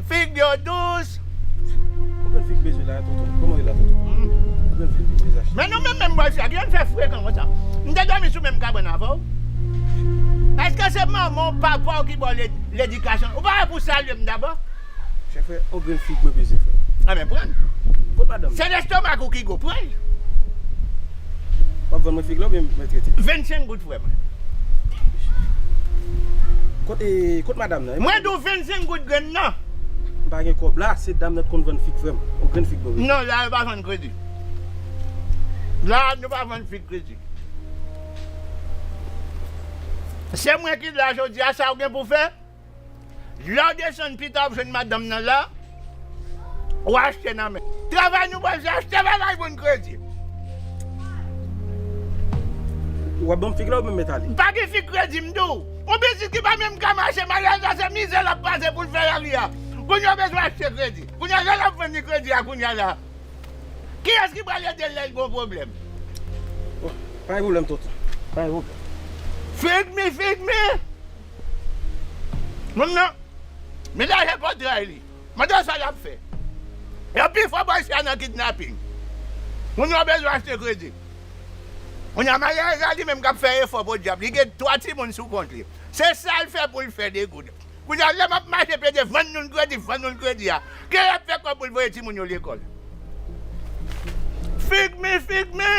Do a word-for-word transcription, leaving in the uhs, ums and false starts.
Fig yo dous. Ou konn fig bezwen la, tonton? Kòman li la, tonton? Ou konn fig bezwen achte? Men nou menm menm bòy sa, ki yon fè frekan konsa. M te dòmi sou menm kabann avè w. Èske se manman w, papa w ki ba w led- ledikasyon? Ou pa wè pou salye m dabò? Chè frè, yon grenn fig mwen bezwen, frè. A men pran l. Kot madanm? Se lestomak ou ki gwo, pran l. W ap vann mwen fig la oubyen mwen trete? Vennsenk goud frè mwen. Kot, e, kot madanm nan? Mwen di w vennsenk goud grenn nan. M pa gen kòb la, se dam nan t konn vann fig frè m. Yon grenn fig mwen bezwen. Non, la yo pa vann kredi. La nou pa vann fig kredi. Se mwen ki la jodi a, sa w gen pou fè? Lè w desann pita w ap jwenn madanm nan la, w achte nan men. Travay nou pral fè achte bagay moun kredi. W ap ban m fig la oubyen m mèt ale? Pa gen fig kredi m di w. Yon pitit ki pa menm ka mache, maryaj la se mizè l ap pase pou l fè lari a. Kounye a w bezwen achte kredi. Kounye a lè l ap vann li kredi a kounye a la. Kiyès ki pral ede l lè l gen yon pwoblèm? Pa gen pwoblèm, tonton. Pa gen pwoblèm. Fig mi, fig mi. Moun nan, men lajè pòtray li. Mande sa l ap fè. Yo pi fò bòy sa nan kidnaping. Moun yo bezwen achte kredi. Moun nan maryaj la li menm k ap fè efò podyab. Li gen twa timoun sou kont li. Se sa l fè pou l fè de goud. Kounye a lè m ap mache plede vann nou kredi, vann nou kredi a. Ke l ap fè kòb pou l voye timoun yo lekòl? Fig mi, fig mi.